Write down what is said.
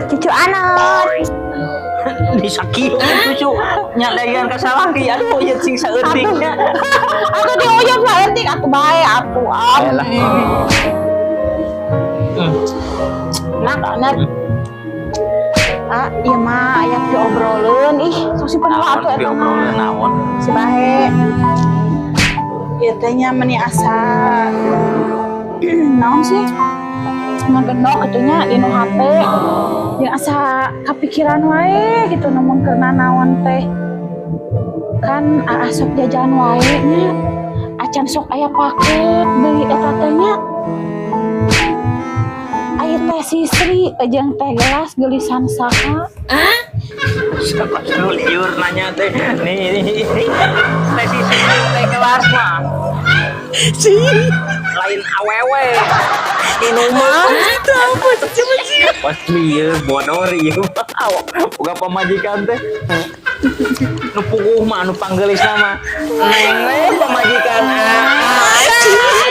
Cucu Anot. Disakieu cucu nya daegan ka salaki, aduh, ieu sing saeutik nya. Atuh diuyup saeutik atuh, bae atuh. Ah. Ayolah. Nah, Anot. Ah, ieu mah aya diobroleun. Ih, sok simpen heula atuh eta mah. Diobrolin naon? Si bahe. Ieu teh nya meni asa naon sih? Ngagendok kitu nya dinu HP. Jeung asa kapikiran wae gitu ngomong ke naon teh. Kan aa sok jajan wae nya. Acan sok aya paket deui eta teh nya. Aya teh Sisri jeung teh gelas geulisan saha? Siapa lu liur nanya teh nih, nih teh Sisri teh gelas mah lain awewe minuman. Pasti ieu bodor ieu mah, boga pamajikan teh nu puguh mah, nu panggeulisna mah neng we pamajikan. Ah.